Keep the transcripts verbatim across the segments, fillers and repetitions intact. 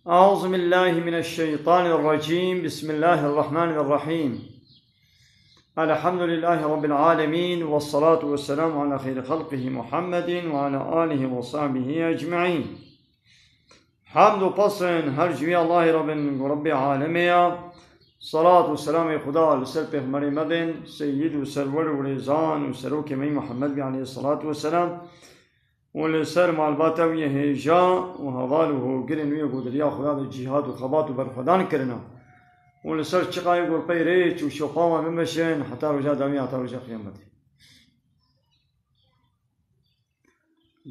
أعوذ بالله من الشيطان الرجيم. بسم الله الرحمن الرحيم. الحمد لله رب العالمين، والصلاة والسلام على خير خلقه محمد وعلى آله وصحبه أجمعين. Hamd û pesên her ji wî Allahê re bin, ku Rebbê alemê ya. Salat û selamê Xuda li ser pêxemberê me bên, seyyid û serwer û rêzan û serokê me yî Muhammed bî aleyhissalatu vesselam. û li ser malbata wî yê hêja û heval û hogirên wî yê ku di riya Xuda de cîhad û xebat û berxwedan kirine û li ser çiqayê ku pey rêç û şopa wan bimeşin heta roja dawî, heta roja qiyametê.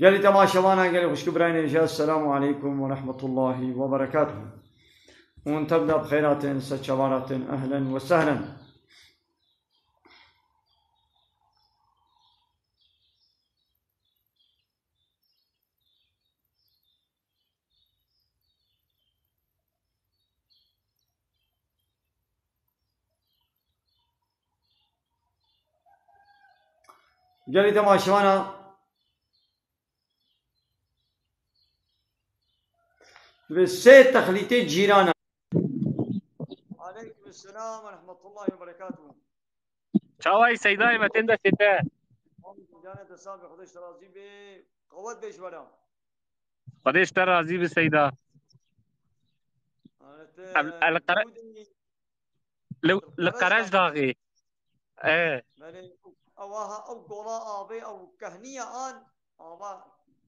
Gelî temaşevana, gelî xwişk û birayên hêja, Esselamu aleykum ve rahmetullahi ve berekatuhu. Hûn tev de bi xeyr hatin, ser çavan hatin, ehlen ve sehlen. Gelî temaşevana, divê sê texlîtê cîrana. Aleykum selam ve rahmetullahi ve berekatuhu. Çawayî Seydayê me tên destê te. Canê te sax be, Xwedê ji te razî be. Qewet be ji we re. Xwedê ji te razî be Seyda. Ev, e, li Qere-, li, li Qerejdaxê. E. Belê, ew aha, ew gola avê, ew kehniya an, ava.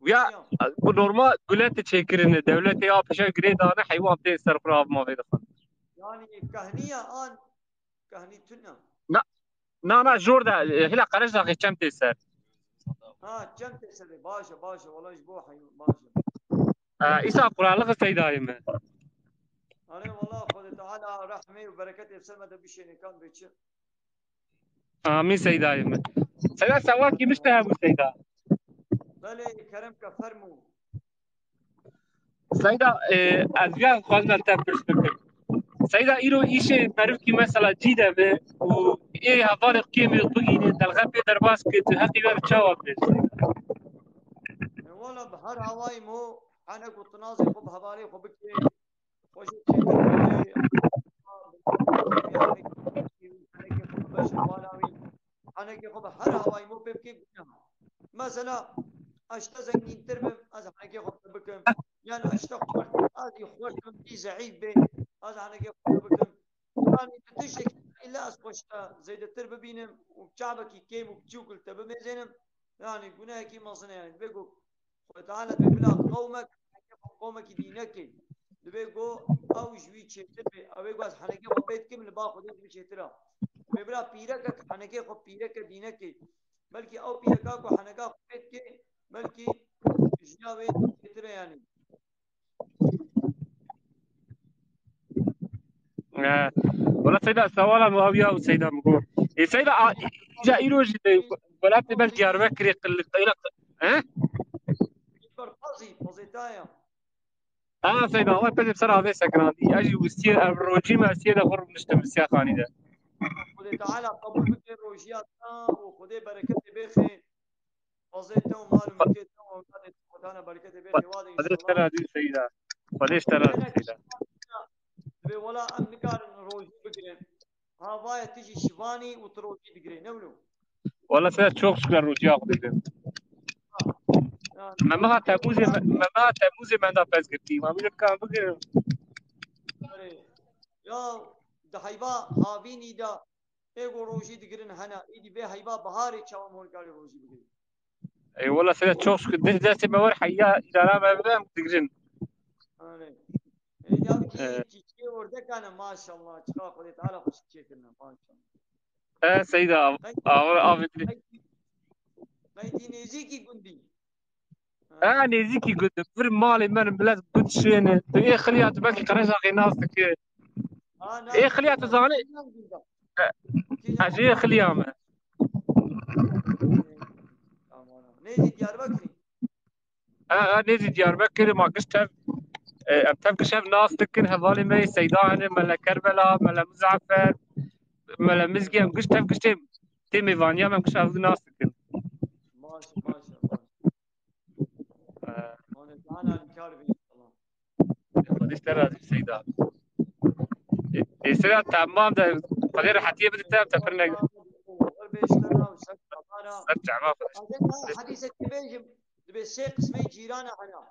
Ya, kehniya. Bu normal gule te çêkirine. Dewletê ya pêşe girê dane, heywan tê ser xwe av mavê dixwin. Yani kehniya an, Kahnî tune. Na, na, na, jor de, e, hila Qerejdaxê çem tê ser. Ha, çem tê serê. Baş e, baş e. Wala ji bo heywan, baş e. E, îsa quralixê Seydayê me. Are, wala Xwedê Teala rehmê û bereketê ser me de bişêne, kan bê çi. Amîn Seydayê me. Seyda, sewakî min ji te hebû Seyda. Belê, kerem ke, fermû. Seyda, e, ez ya xwazim te pirs bikim. Seyda, îro îşê merivkî mesela cî de be û ê hevalê kêm ê bigînê, delxe pê derbas ke, tu heqî we bi çawa bê? E, wala bi her hawayî mo, hene ku tu nazê xwe bi hevalê xwe bikê, xwe jî çêtir bikê, henekê xwe bibeşe bala wî. Henekê xwe bi her hawayî mo pê bikê, guneh e. Mesela, ez ji te zengîntir bim, ez henekê xwe pê bikim. Yan ez ji te xwert, ez jî xwert bim, tî zeîf bê, ez henekê xwe pê bikim. Yanî tu tiştekî îlla ez xwe ji te zêdetir bibînim û çavekî kêm û biçûk li te bimêzênim, yanî gunehekî mezin e, yanî divê ku Xwedê Teala dibê bila qewmek henekê xwe qewmekî dînekê. Dibê ku ew ji wî çêtir bê. Ew ê ku ez henekê xwe pê dikim, li ba Xwedê ji min çêtir e. Dibê bila pîrekek henekê xwe pîreke dînekê. Belkî ew pîreka ku heneka xwe pê dike, belkî jiya wê çêtir e yanî. He. Wala Seyda, sewala min ew ya û Seyda min got. Ê Seyda, a, îca îro jî de welatê me Diyarbekirê qil-, qil-, he? Pazî, pazî ta ya. Ha, Seyda, Allah pezê ser avê sekinandî. Ez jî wistiyê ev rojî me, wistiyê de xwe rûniştim, wistiyê xanî de. Xwedê Teala qebûl bike rojiya te û Xwedê bereketê bêxê. Xwezê te û mal û milkê te û ewladê te Xwedana bereketê bê xêwa de, Xwedê ji te inşallah. Razî Seyda. Xwedê ji te razî Seyda. Dibê wela em nikarin rojî bigirin. Ha, vaye tu jî şivanî û tu rojî digirê, ne wilo? Wela Seyda, çok şükür rojiya xwe digirim. Ha. Yani, Memiha Temmûzê me-, Memiha Temmûzê me da pez girtî. Ma bîne bikan bigirim. Erê. Ya, di heyva havînî de Ê ku rojî digirin hene, êdî vê heyva biharê çawa mor karê rojî bigirin? Ey wela Seyda, çok şükür. Dest, destê me wer heya îdara me bibe, em digirin. Anê. Ê ya ki Ee. çiçkê ordekane, maşallah, çiqa Xwedê Teala xweşik çêkirine, maşallah. E, Seyda, av-, Qey-, av-, avêtirî. qey-, qeydî nêzîkî gundî. Ha, nêzîkî gund e. Vir malê me, millet gund şêne. Tu ê xiliya tu belkî Qerejdaxê nas dike. Ha, na, Ê xiliya tu zanî? Kîjan gund e? E, Kîjan ez ê gund e? Xiliya me. Nêzî Diyarbekirî. Ha, ha, nêzî Diyarbekirî, ma giş tev, e, em tev giş hev nas dikin, hevalê me yê Seyda hene, Mele Kerbela, Mele Muzaffer, Mele Mizgî, em giş tev giş tê, tê mêvaniya me, em giş hev nas dikin. Baş, baş, baş. E. Hûn ê dana alîkar bin inşallah. Xwedê ji te razî be Seyda. Ê, ê, Seyda, temam de, Xwedê rehetiyê bide te, em te pir ne. Ser çava Xwedê. Hezreti, ez hezreti bêjim, dibê sê qismê cîrana hena.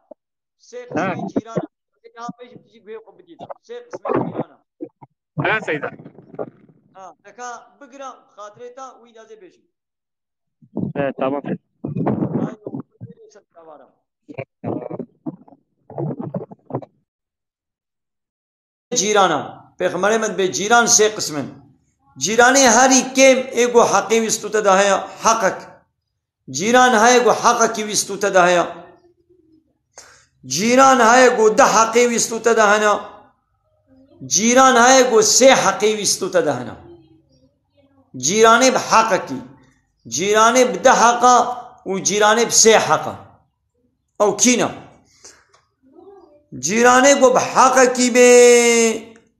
Sê qismê cîrana. Hezreti, niha bêjim, tu jî guhê xwe bidî. Sê qismê cîrana. Ha, Seyda. Ha, teka bigira, xatirê ta, wî dazê bêjim. He, tamam. Cîrana. Pêxemberê me dibê cîran sê qism in. Cîranê herî kêm ê ku heqê wî stû te de heye, heqek. Cîran heye ku heqekî wî stû te de heye. Cîran heye ku du heqê wî stû te de hene. Cîran heye ku sê heqê wî stû te de hene. Cîranê bi heqekî, cîranê bi du heqa û cîranê bi sê heqa. Ew kî ne? Cîranê ku bi heqekî bê,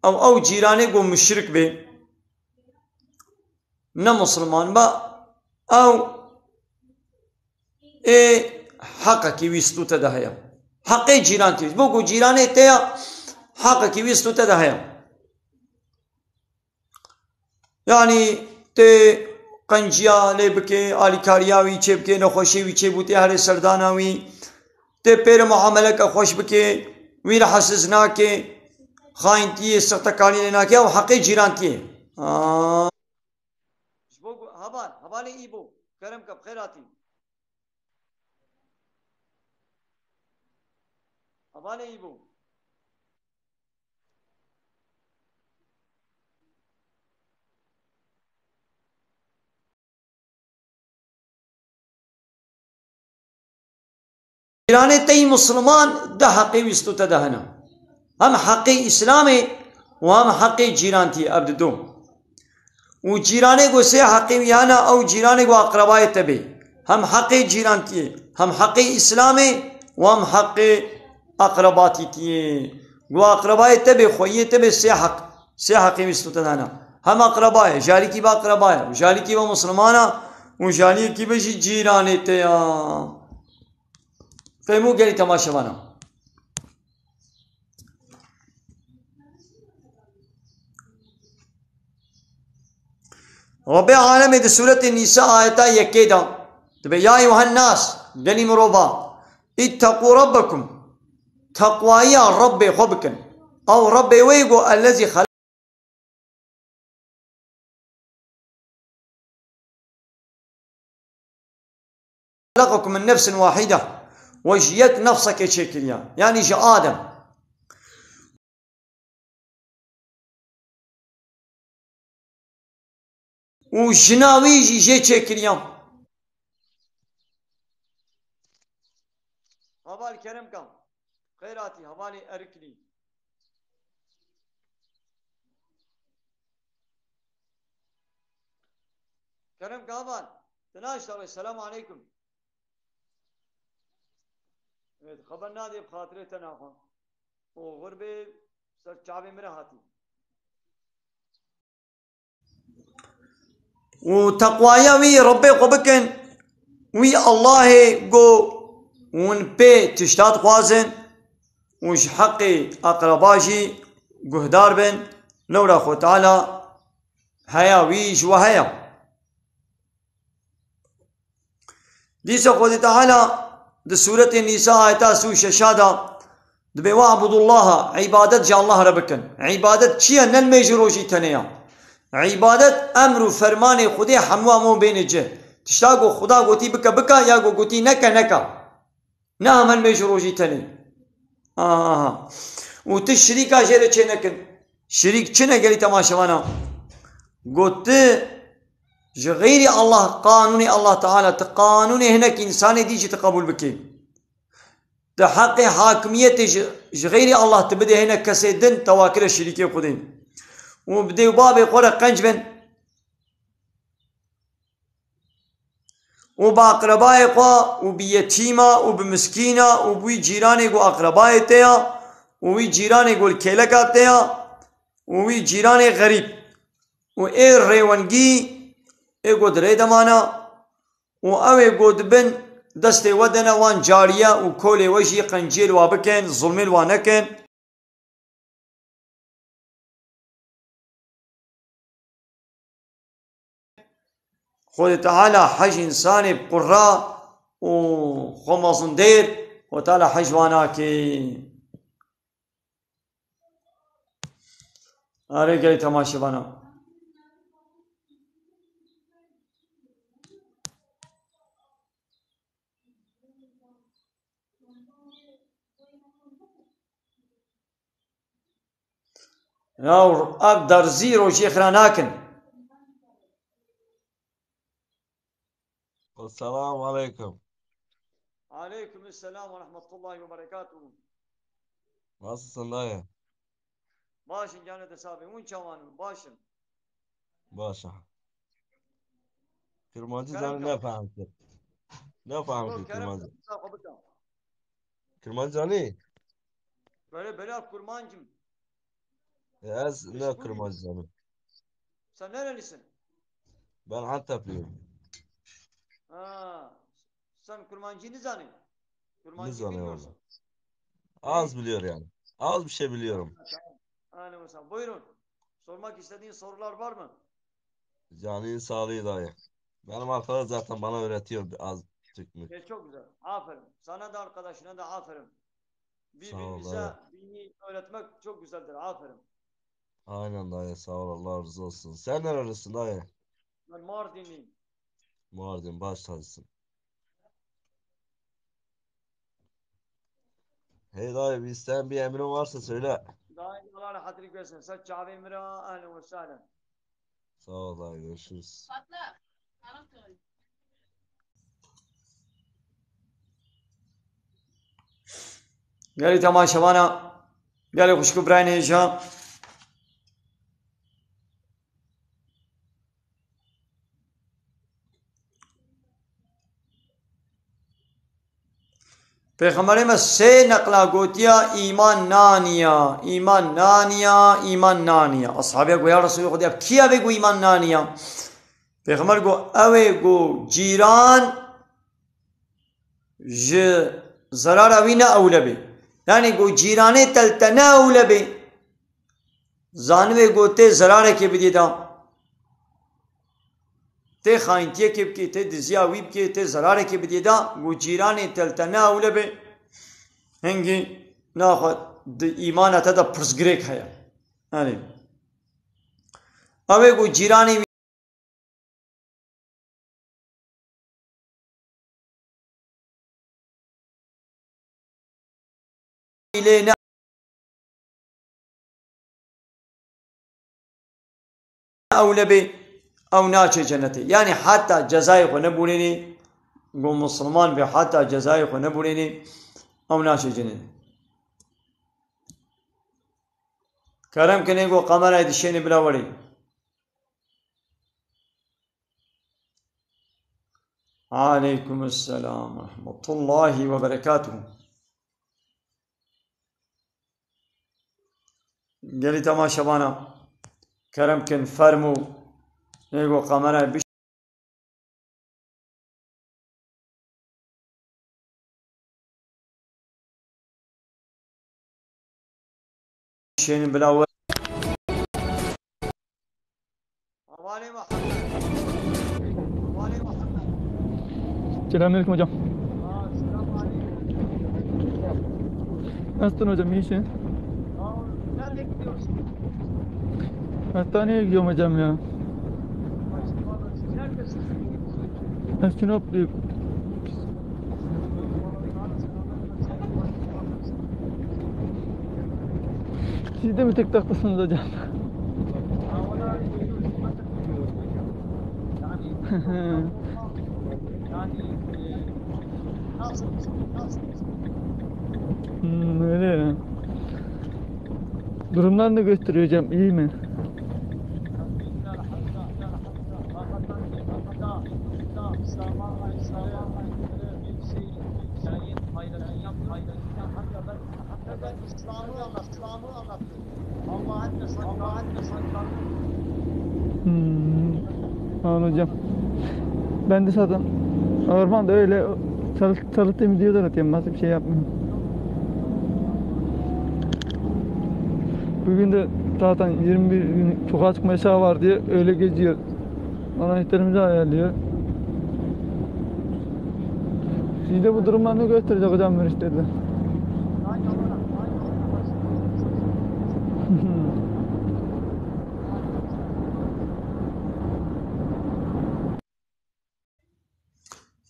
ew, ew cîranê ku muşrik bê, ne misilman be, ew ê heqekî wî stû te de heye. Heqê cîran tê. Bo ku cîranê te ya, heqekî wî stû te de heye. Yanî tê qenciya lê bikê, alîkariya wî çê bikê, nexweşê wî çê bû, tê herê serdana wî, tê pêre muameleke xweş bikê, wî rehetsiz nakê, xayintiyê, sixtekanî lê nakê, ew heqê cîrantiyê. Aa. Ji bo ku heval, hevalê Îbo, kerem ke, bi xêr hatî. Hevalê Îbo. Cîranê te yî misilman du heqê wî stû te de hene. Hem heqê Îslamê û hem heqê cîrantiyê, ev dido. Û cîranê ku sê heqê wî hene, ew cîranê ku aqrebayê te bê. Hem heqê cîrantiyê, hem heqê Îslamê û hem heqê aqrebatîtiyê. Ku aqrebayê te bê, xweyiyê te bê, sê heq, sê heqê wî stû te de hene. Hem aqreba ye, ji alîkî ve aqreba ye, ji alîkî ve misilman e û ji alîkî ve jî cîranê te ya. Fehmû gelî temaşevana. Rabbê alemê di Sûretê Nîsa ayeta yekê de dibe, "Ya eyyuhen nas, gelî mirova, itteqû rabbekum, teqwayiya Rabbê xwe bikin." Ew Rabbê wê go, "Ellezî خلقكم من نفس واحدة." We ji yek nefsekê çêkiriye. Yanî ji Adem. Û jina wî jî jê çêkiriye. Heval Keremka, xêr hatî, hevalê Eriklî. Keremka heval, tu naştarê, selamu aleykum. Evet, xeber nadê bi xatirê te naxwe. Û xurbê ser çavê min re hatî. Û teqwaya wî Rebbê xwe bikin, wî Allahê go hûn pê tişta dixwazin û ji heqê aqreba jî guhdar bin, lewra Xwe Teala heya wî ji we heye. Dîsa Xwedê Teala di Sûretê Nîsa ayeta sî û şeş de dibê, "We'budullaha", îbadet ji Allah re bikin. Îbadet çi ye? Ne nimêj û rojî tenê ya. Îbadet emr û fermanê Xwedê hemû hemû bêne cih. Tişta ku Xuda gotî bike, bike, ya ku gotî neke, neke. Ne hema nimêj û rojî tenê. Aha. Û tu şirîka jê re çê nekin. Şirîk çi ne gelî temaşevana? Got tu ji xeyrî Allah, qanûnê Allah Teala, tu qanûnê hinek însanê dî jî tu qebûl bikî. Tu heqê hakimiyetê ji, ji xeyrî Allah tu bidê hinek kesê din, te wa kire şirîkê Xwedê. Û bi dê û babê xwe re qenc bin. û bi aqrebayê xwe û bi yetîma û bi miskîna û bi wî cîranê ku aqrebayê te ya û wî cîranê ku li kêleka te ya û wî cîranê xerîb û ê rêwengî ê ku di rê de mana û ew ê ku di bin destê we de ne wan cariye û kolê we jî qenciyê li wa bikin, zulmê li wa nekin. Xwedê Teala hej însanê bi qurra û xwe mezindêr, Xwedê Teala hej wan nake. Erê gelî temaşevana. Ya ev derzî rojiyê xira nakin. Esselamu aleyküm. Aleyküm selam ve rahmetullahi ve berekatuhu. Nasılsın dayı? Başım canı da sabi. Un çavanım, başım. Başa. Kirmancî Kerem zanî çavan. Ne fehmkir. Ne fehmkir Yok, kerem kirmancî. Çavan. Kirmancî zanî? Böyle, böyle kurmancım. E, ez ne Kurmancî zanî. Sen nerelisin? Ben Antepliyim. Ha, sen Kurmancî nizanî? Kurmancî Nizanî bilmiyorsun. Vallahi. Az biliyor yani. Az bir şey biliyorum. Tamam. Ahlen ve sahlen. Buyurun. Sormak istediğin sorular var mı? Canın sağlığı dayı. Benim arkadaş zaten bana öğretiyor biraz Türkmü. E, çok güzel. Aferin. Sana da arkadaşına da aferin. Sağ ol Birbirimize dayı. Dini öğretmek çok güzeldir. Aferin. Aynen dayı, sağ ol, Allah razı olsun. Sen nerelisin dayı? Ben Mardinliyim. Mardin, baş tacısın. Hey dayı, bir isteğin, bir emrin varsa söyle. Dayı, Allah rahatlık versin. Sen çavê min re, ahlen ve sahlen. Sağ ol dayı, görüşürüz. Gelî temaşevana, gelî xwişk û birayên hêja. Pêxemberê me sê neqla gotiya, "Îman naniya, îman naniya, îman naniya." Ashabiya got, "Ya Resulê Xwedê, ev kî ye vê ku îman naniya?" Pêxember got, "Ew ê ku cîran ji zerara wî ne ewle bê." Yanî ku cîranê te li te ne ewle bê. Zanibê ku tê zerarekê bidî da. Tê xayintiyekê bikê, tê diziya wî bikê, tê zerarekê bidî da, ku cîranê te li te ne ewle bê. Hingî naxwe di îmana te de pirsgirêk heye. Yanî, ew ê ku cîranê wî lê ne ewle bê, ew naçe cenetê. Yanî heta cezayê xwe nebûrênê, ku misilman bê heta cezayê xwe nebûrênê, ew naçe cenetê. Kerem kinê ku kamerayê dişênê bila werê. Aleykum selam ve rahmetullahi ve berekatuhu. Gelî temaşevana, kerem kin, fermû, ê ku kamerayê biş- Şênin bila we. Selamünaleyküm hocam. Nasılsın hocam, iyisin? Hastaneye gidiyorum hocam ya. Ben Sinopluyum. Siz de mi TikTok'tasınız hocam? Hmm, öyle ya. Durumlarını gösteriyor hocam, iyi mi? İslam'a aykırı bir şey, yayın, paylaşım yapmıyor. Hatta ben, hatta ben İslam'ı anlatıyorum. Allah'ın yasak, Allah'ın yasaklarını Hmm. Anladım hocam. Ben de zaten normalde öyle çalış-, çalıştığım videolar atıyorum. Başka bir şey yapmıyorum. Bugün de zaten yirmi bir gün sokağa çıkma yasağı var diye öyle geziyor. Bana ihtiyaç ayarlıyor. Siz de bu durumlarını gösterecek hocam mürüşterde.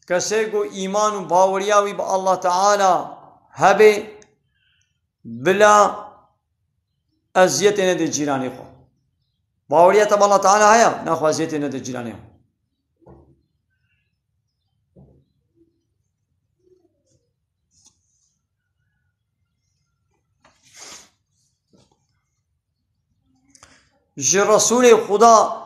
Kesê ku îman û baweriya wî bi Allah Teala hebe, bila eziyetê nede cîranê xwe. Baweriya te bi Allah Teala heye, naxwe eziyetê nede cîranê xwe. Ji Resûlê Xuda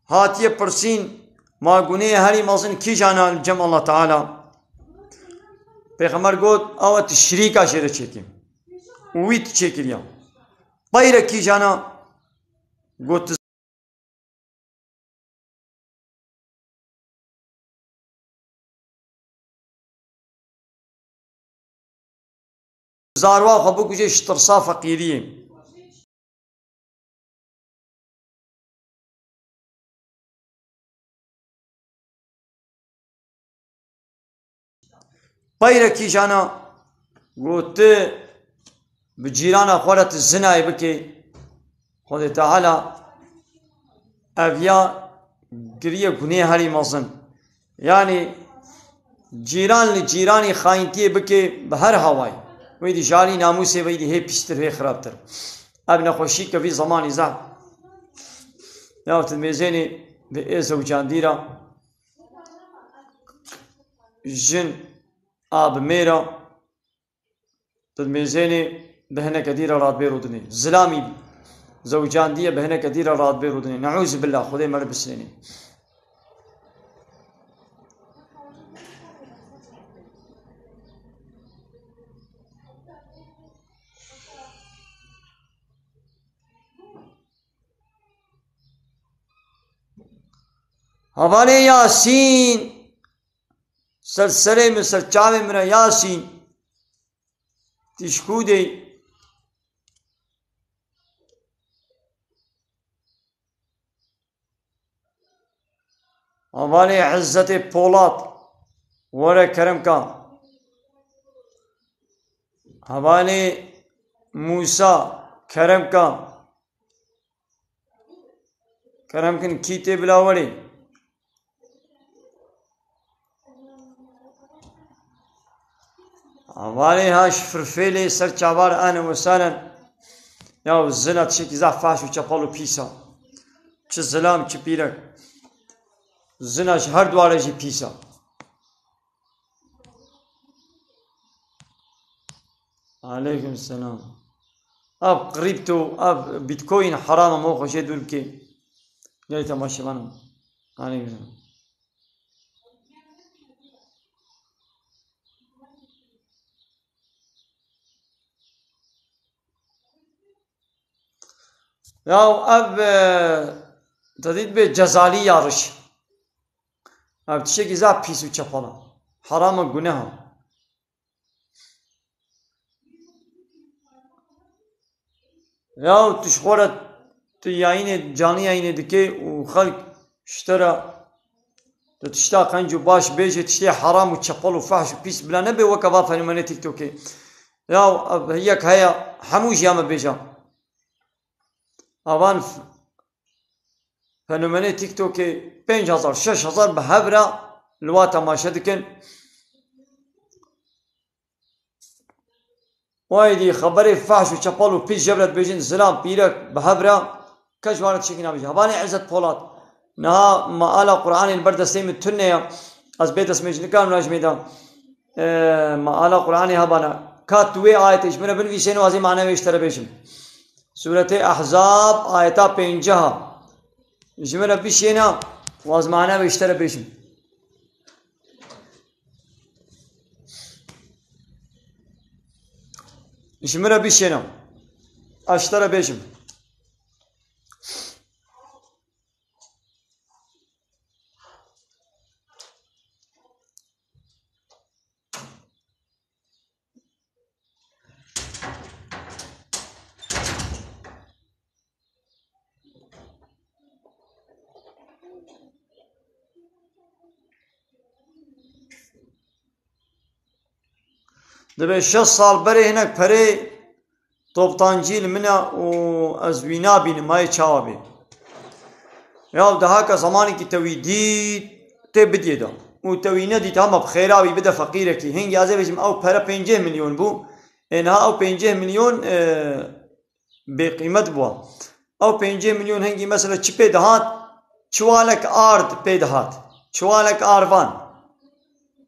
hatiye pirsîn, ma gunehê herî mezin kîjan e li cem Allah Teala? Pêxember got, ew e tu şirîka jê re çêkî. Û wî tu çêkiriya. Peyre kîjan e? Got, zarwa xwe bikuje ji tirsa feqîriyê. Peyre kîjan e? Got, tu bi cîrana xwe re tu zinayê bikê. Xwedê Teala ev ya giriye gunê herî mezin. Yanî cîran li cîranî xayintiyê bike bi her hawayî. Wê dî ji alî namûsê ve dî hê pîstir, hê xirabtir. Ev nexweşî kevî zemanî zehf. Ya tu mêzênê bi ê zewcandî re, jin a bi mêra, tu mêzênê bi hineke dî re radbê rûdinê. Zilamî zewcandiye bi hineke dî re radbê rûdinê. Neûzubilla, Xwedê me li bisilênê. Hevalê Yasîn, ser serê min, ser çavê min re Yasîn, tişkûdê. Hevalê Izzetê Polat, were kerem ka. Hevalê Mûsa, kerem ka. Kerem kin kî tê bila werê. Hevalê ha ji firfêlê ser çavar ane wesalen. Ya zina tiştekî zaf faş û çepal û pîsa. Çi zilam, çi pîrek. Zina ji her dware jî pîsa. Aleykum selam. Ev kripto, ev bitcoin heram e, mo xwe jê dûr bike. Gelî temaşevan. Aleykum selam. Ya ev, e, te dît bê cezalî yarış. Ev tiştekî zaf pîs û çepal e. Heram e, guneh e. Ya tu ji xwe re tu yayînê, canî yayînê dikê û xelk ji te re tu tişta qenc û baş bêje, tiştê heram û çepal û fehş û pîs bila nebe weke va fenomenê TikTokê. Ya ev yek heye, hemû jiya me bêje. Avan f-, fenomenê TikTokê pênc hezar, şeş hezar bi hev re li wa temaşe dikin. Wayî dî xeberê fehş û çepal û pîs jevre dibêjin, zilam pîrek bi hev re, kes ji wan re tiştekî nabêje. Hevalê Îzzet Polat, niha meala Qur'anê li ber destê min tune ye. Ez bê destmêj nikarim najmê de. Ee, meala Qur'anê hebana. Ka tu wê ayetê ji min re binivîsêne, wazê mana wê ji te re bêjim. Sûretê Ehzab, ayeta pênceh. Ji min re bişêne, waz mana wê ji te re bêjim. Ji min re bişêne. Ez ji te re bêjim. Dibê şeş sal berê hinek perê toptancî li min e û ez wî nabînim, mayê çawa bê. Ya dihaka zamanekî te wî dît, tê bidiyê de. Û te wî nedît, hema bi xêra wî bide feqîrekî. Hingî ez ê bêjim, ew pere pêncî milyon bû. Ê niha ew pêncî milyon, e, bêqîmet bû. Ew pêncî milyon hingî mesela çi pê dihat? Çiwalek ard pê dihat. Çiwalek arvan.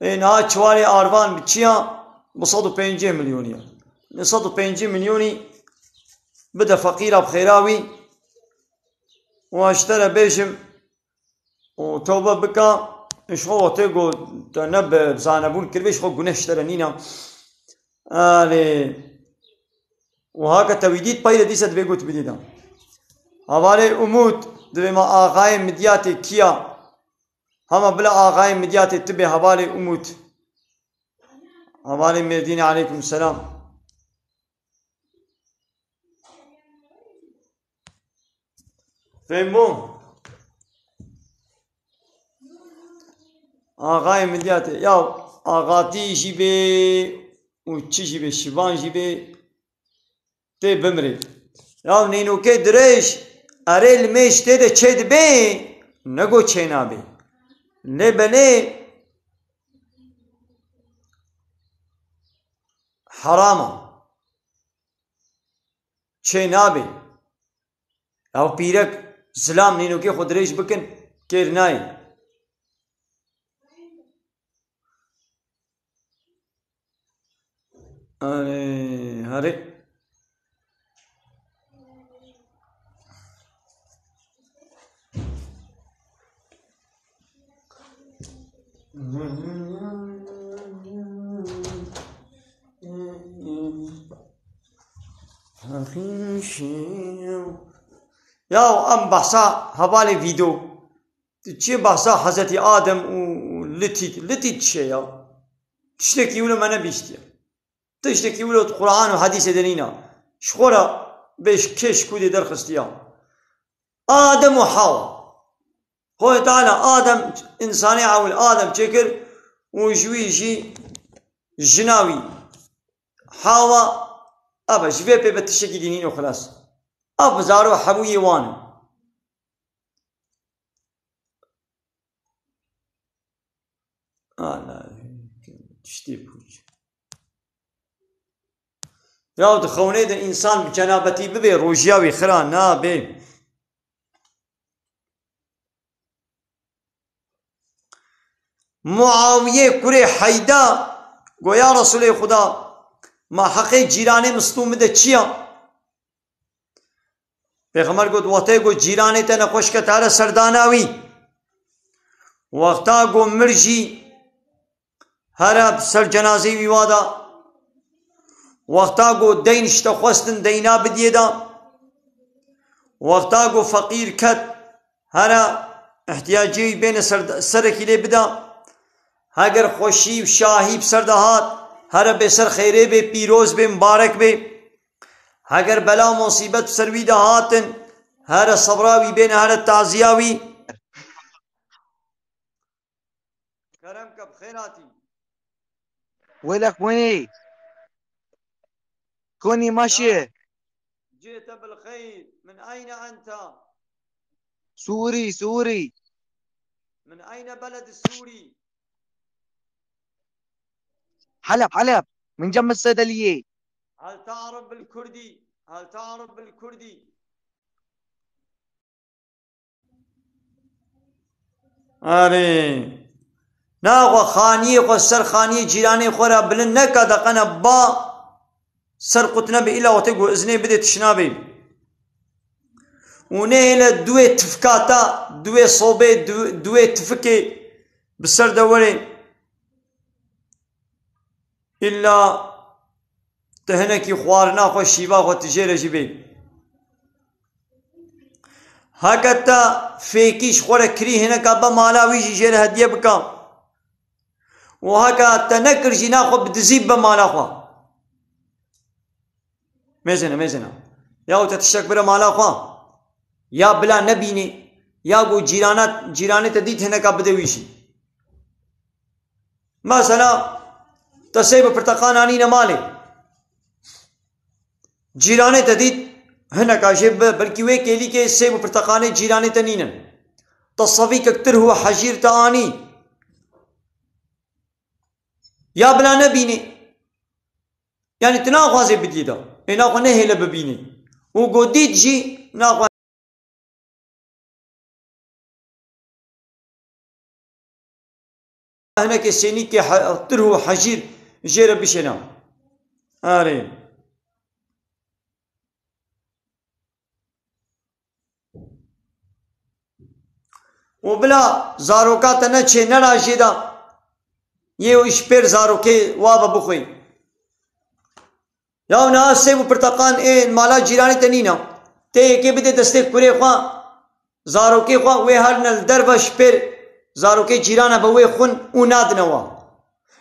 Ê niha çiwalê arvan bi çi ya? Bi sed û pêncî milyonî ya. Li sed û pêncî milyonî bide feqîra bi xêra wî. Û ez ji te re bêjim, û tewbe bika, ji xwe wextê ku te ne bi zanebûn kiribê, ji xwe guneh ji te re nîne. Alê. Û haka te wî dît, peyre dîse divê got bidî de. Hevalê Umut, divê me axayê Midyatê kiya? Hema bila axayê Midyatê tu bê hevalê Umut. Hevalê Mêrdînê, aleykum selam. Fêm bû? Axayê Midyatê. Ya axatî jî bê û çi jî bê, şivan jî bê, tê bimirê. Ya nînokê dirêj, erê li mêj tê de çê dibê, nego çê nabê. Lê belê heram e. Çê nabê. Ew pîrek zilam nînokê xwe dirêj bikin, kêr nayê. Erê, herê. Ya em behsa hevalê vîdo. Tu çi behsa Hezretî Adem û Lûtî, Lûtî çi ya? Tiştekî wilo me nebîstiye. Tiştekî wilo Quran û hedîsê de nîna. Ji xwe re bêj kê ji kûdê derxistiya. Adem û Hawa. Xwedê Teala Adem, însanê ewil Adem çêkir û ji wî jî jina wî Hawa, eve ji vê pê be tiştekî dî nîno xilas. Ev zaro hemû yê wan in. Ala, tiştê pûç. Ya di xewnê de însan bi cenabetî bibê, rojiya wî xira nabe. Muawiyê kurê Heyda go, ya Resûlê Xuda, ma heqê cîranê min stû min de çi ya? Pêxember got, wextê ku cîranê te nexweş ke, te here serdana wî. Wexta ku mir jî here bi ser cenazeyê wî wa da. Wexta ku deyn ji te xwestin, deyna bidiyê da. Wexta ku feqîr ket, here ihtiyacê wî bêne ser, serekî lê bida. Heger xweşî û şahî bi ser de hat, here bê ser xêrê bê, pîroz bê, mibarek bê. Heger bela û musîbet bi ser wî de hatin, here sebra wî bêne, here taziya wî. Kerem ke, bi xêr hatî. Welek wenî. Konî maşê. جئت بالخير. من أين أنت؟ سوري، سوري. من أين بلد السوري؟ حلب، حلب. من جنب الصيدلية. هل تعرف بالكردي؟ هل تعرف بالكردي؟ Erê. Naxwe xaniyê xwe ser xaniyê cîranê xwe re bilind neke, deqene ba ser qut nebe, îla wextê ku iznê bidê tişt nabê. Û nehêle duwê tifka te, duwê sobê, du-, duwê tifikê bi ser de were. Îlla Tu hinekî xwarina xwe, şîva xwe tu jê re jî bê. Heke te fêkî ji xwe re kirî, hineka be mala wî jî jê re hediye bike. Û heke te nekir jî, naxwe bi dizî bibe mala xwe. Mêzene, mêzene. Ya te tiştek bire mala xwe. Ya bila nebînî. Ya ku cîrana, cîranê te dît hineka bide wî jî. Mesela, te sêv û pirteqan anîne malê. Cîranê te dît, hineka jê bibe, belkî wê kêlîkê sêv û pirteqanê cîranê te nînin. Te sevîkek tirh û hejîr te anî. Ya bila nebînî. Yanî tu naxwazê bidî de. Ê naxwe nehêle bibînî. Û go dît jî naxwe hinekê sênîkê he-, tirh û hejîr jê re bişêne. Erê. Û bila zaroka te neçê nera jê de, yê û ji pêr zarokê wa ve bixwî. Ya niha sêv û pirteqan ê mala cîranê te nîne. Tê yekê bidê destê kurê xwe, zarokê xwe, wê herine li derve ji pêr zarokê cîrana be wê xwin û nadine wa.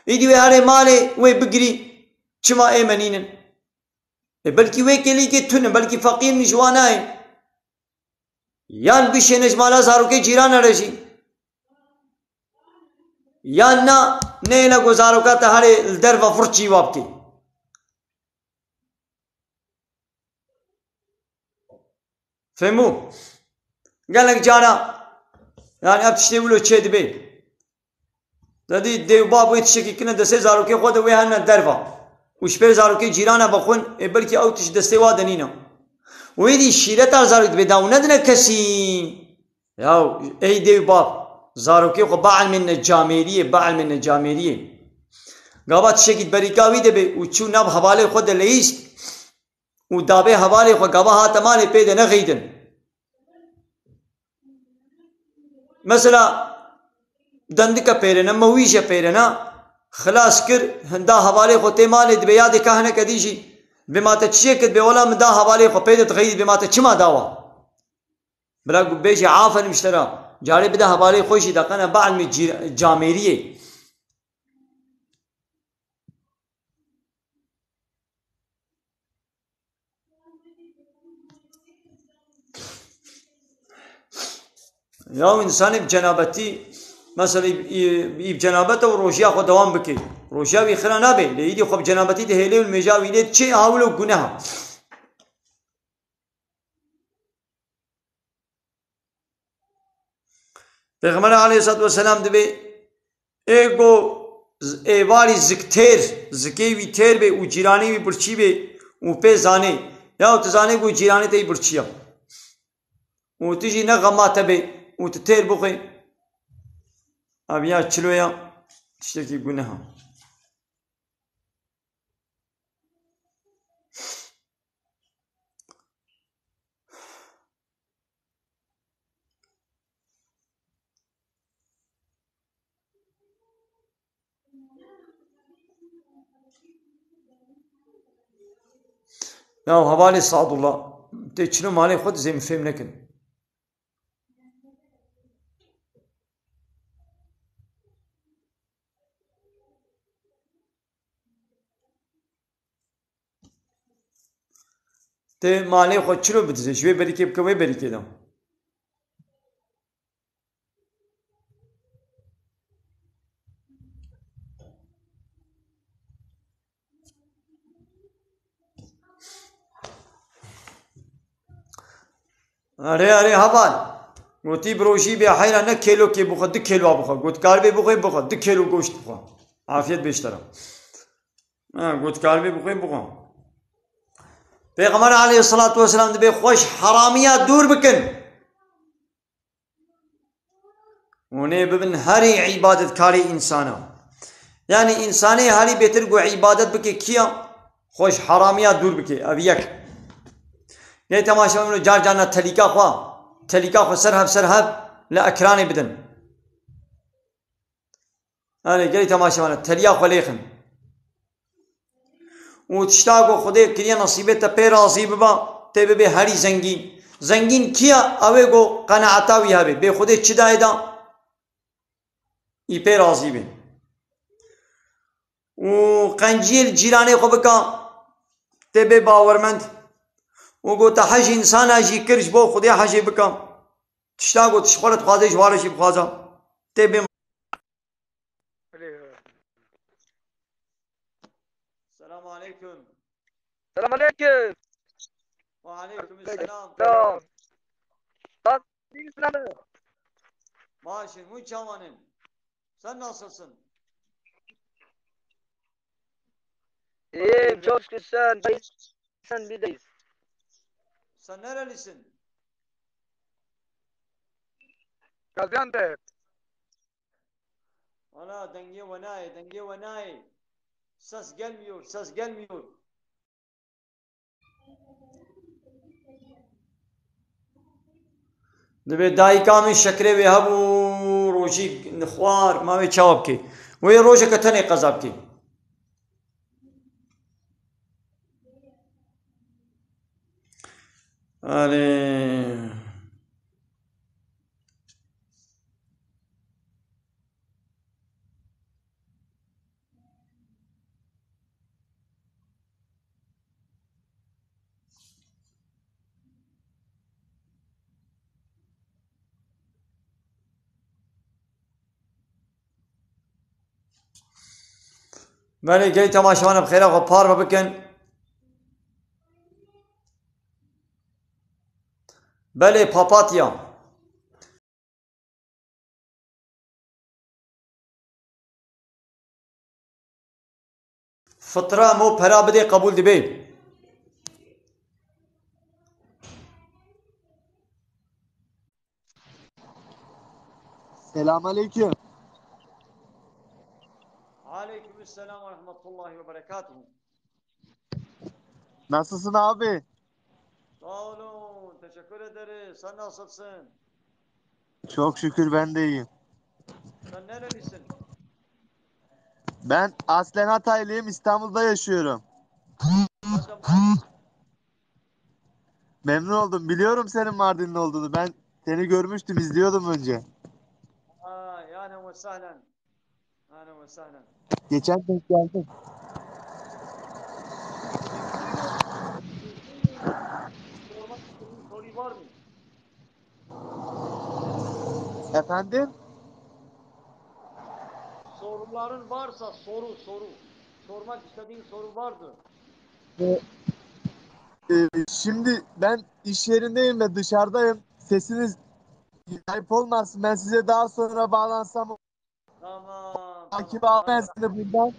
Îdî wê herê malê wê bigirî, çima ê me nînin? E, belkî wê kêlîkê tune, belkî feqîr in ji wan nayê. Yan bişêne ji mala zarokê cîrana re jî. Yan na, neyne ku zaroka te herê li derve vir çî wa bikê. Fehmû? Gelek cara, yani ev tiştê wilo çê dibe. Te dî dê û bav wê tiştekî kine destê zarokê xwe de wê hene derva. Û ji pêr zarokê cîrana bixwin, ê belkî ew tişt destê wa de nîne. Wê dî şîreta zarok dibe da û nedine kesî. Ya ey dê û bav, zarokê xwe bielmêne camêriyê, bielmêne camêriyê. Gava tiştekî di berîka wî de be û çû nav hevalê xwe de leyîst û dabê hevalê xwe gava hate malê pê de nexeydin. Mesela dendike pêrene, mewîje pêrene, xilas kir, hinda hevalê xwe tê malê dibe ya dê ka hineke dî jî. Bê ma te çiyê kir, bê wela min da hevalê xwe pê de dixeyî, bê ma te çima dawa? Bila ku bêjî aferin ji te re, carê bide hevalê xwe jî de qene bielmî cî-, camêriyê. Ya însanê bi cenabetî, mesela î, î, î bi cenabet û rojiya xwe dewam bike. Rojiya wî xira nabe, lê îdî xwe bi cenabetî dihêle û nimêja wî lê diçe, ha wilo guneha. Pêxember aleyhissalatu vesselam dibê, ê go z-, êvarî zik têr, zikê wî têr bê û cîranê wî birçî bê û pê zanê, ya tu zanê ku cîranê te yî birçî ya. Û tu jî ne xema te bê û tu têr bixwê. Ev ya çilo ya, tiştekî guneha. Ya hevalê Sadullah, tê çilo malê xwe dizê min fêm nekin. Tê malê xwe çilo bidizê, ji wê berîkê bike wê berîkê de. Erê, erê, heval. Gotî bi rojî bê heyra ne kêlokê bixwe, du kêlo bixwe. Got karibê bixwe, bixwe. Du kêlo goşt bixwe. Afiyet bê ji te re. Ha, got karibê bixwe, bixwe. Pêxember aleyhissalatu vesselam dibê xwe ji heramiya dûr bikin. Hûn ê bibin herî îbadetkarê însana. Yanî însanê herî bêtir ku îbadet bike kî ya? Xwe ji heramiya dûr bike. Ev yek. Nê temaşe bibin car carna telîka xwe, telîka xwe ser hev ser hev li ekranê bidin. Erê, gelî temaşevana, teliya xwe lêxin. û tişta ku Xwedê kiriye nesîbê te pê razî biba, tê bibê herî zengîn. Zengîn kî ye? Ew ê ku qenaeta wî hebe. Bê Xwedê çi dayê da? Î pê razî bê. Û qenciyê li cîranê xwe bika, tê bê bawermend. Û ku te hej însana jî kir, ji bo Xwedê hejê bika. Tişta ku tu ji xwe re dixwazê, ji wan re jî bixwaza. Tê bê. Selamun aleyküm. Selam aleyküm. Ve aleyküm selam. Selam. Nasılsın abi? Başın, hûn çawan in? Sen nasılsın? İyiyim, çok şükür sen. Sen bir de. Sen nerelisin? Gaziantep. Ana, dengê we nayê, dengê we nayê. Ses gelmiyor, ses gelmiyor. Dibê dayika min şekerê wê hebû, rojî nixwar, ma wê çawa bikê? Wê rojeke tenê qeza bikê. Erê. Belê, gelî temaşevanê bi xêra xwe parve bikin. Belê, papatya. Fitra mo pera bidê, qebûl dibe. Selam aleyküm. Aleyküm selam ve rahmetullahi ve berekatuhu. Nasılsın abi? Sağ olun, teşekkür ederiz. Sen nasılsın? Çok şükür, ben de iyiyim. Sen nerelisin? Ben aslen Hataylıyım, İstanbul'da yaşıyorum. Sen de Mardin. Memnun oldum. Biliyorum senin Mardinli olduğunu. Ben seni görmüştüm, izliyordum önce. Aa, yani ve sahlen. Ahlen ve sahlen. Geçen denk geldim. Sormak istediğin soru var mı? Efendim? Soruların varsa soru, soru. Sormak istediğin soru vardı. Ee, e, şimdi ben iş yerindeyim ve dışarıdayım. Sesiniz ayıp olmasın. Ben size daha sonra bağlansam. Tamam, tamam. Akif abi, ben seni buradan.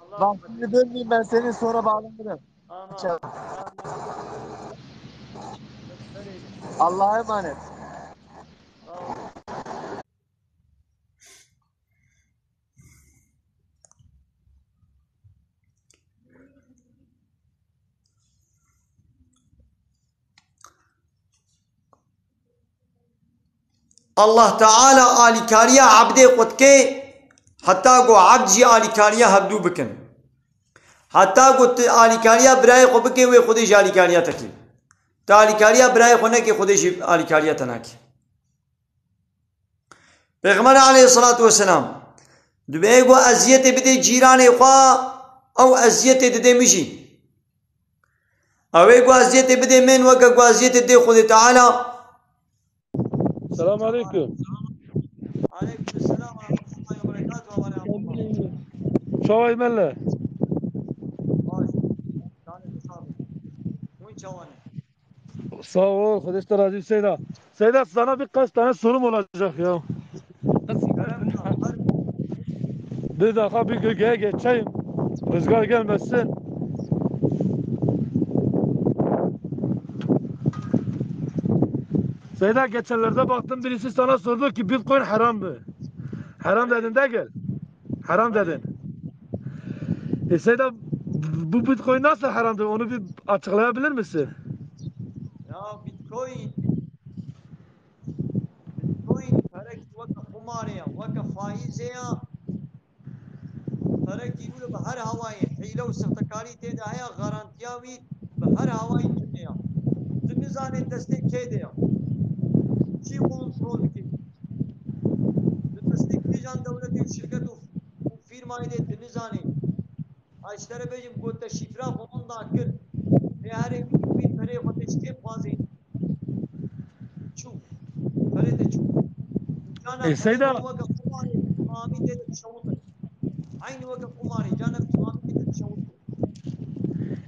Allah razı olsun. Vaktini bölmeyeyim, ben seni sonra bağlanırım. Tamam, tamam. Allah'a emanet. Sağ ol. Allah Teala alîkariya ebdê xwe dike, heta ku ebd jî alîkariya hevdû bikin. Heta ku tu alîkariya birayê xwe bike, wê Xwedê jî alîkariya te kê. Tu alîkariya birayê xwe neke, Xwedê jî alîkariya te nake. Pêxember aleyhissalatu vesselam dibê ku eziyetê bidê cîranê xwe, ew eziyetê didê min jî. Ew ê ku eziyetê bidê min weke ku eziyetê didê Xwedê Teala. Selam aleyküm. Aleyküm selam ve rahmetullahi ve berekatuhu ve rahmetullah. Çaway mele. Baş. Sağ ol, Xwedê te razî, Seyda. Seyda, sana birkaç tane sorum olacak ya. Bir dakika, bir gölgeye geçeyim. Rüzgar gelmesin. Seyda, geçenlerde baktım, birisi sana sordu ki Bitcoin haram mı? Haram dedin, değil mi? Haram dedin. E, Seyda, bu Bitcoin nasıl haramdır? Onu bir açıklayabilir misin? Ya Bitcoin, Bitcoin perek weke xumarê ya, weke faizê ya. Perekî wilo bi her hawayê hîle û sextekarî tê de heye, garantiya wî bi her hawayî tune ya. Tu nizanê destê kê de ya. Kî kontrol dike? Di destê kîjan dewletê û şirket û, û fîrmayê de tu nizanê. Ay ji te re bêjim, got te şîfra xwe winda kir. Lê herê wî perê xwe tê ji kê bixwazê? Çû. Perê te çû. Cana Ê, Seyda. Weke qumarê, tamamî tê de dişewitin. Eynî weke qumarê, cana tamamî tê de dişewitin.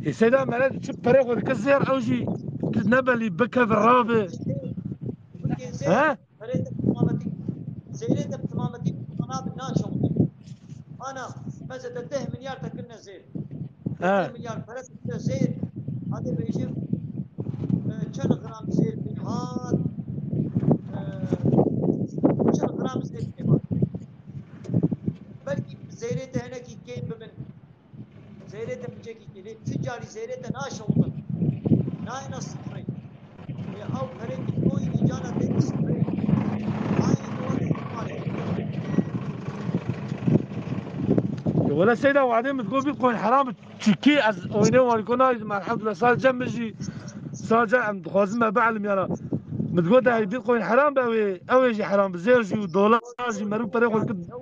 Ê, Seyda, mere çi perê xwe dike zêr, ew jî tu nebelî bikeve rabe. Bikê zêr. He? Perê te bi timametî, zêrê te bi timametî bi qana bi naşewite. Ana, meze te deh milyar te kirine zêr. He. Deh milyar pere te kirine zêr. Hadi bêjim, e, çend gram zêr pê hat? E, çend gram zêr pê hat? Belkî zêrê te hinekî kêm bibin. Zêrê te piçekî tê, lê tu carî zêrê te naşewtin. Nayêne sifrê. Lê ew perê ki toyî dî cana tê sifrê. Aynî tu weke qumarê. Wele Seyda, wadê min digot Bitcoin heram e. Çikî ez oyne warîko nayîzim. Elhamdulillah, sadece min jî, sadece em dixwazim me bielimiya. Min digot, ew Bitcoin heram be, ew ê, ew ê jî heram be. Zêr jî û dolar jî, merû perê xwe dikir.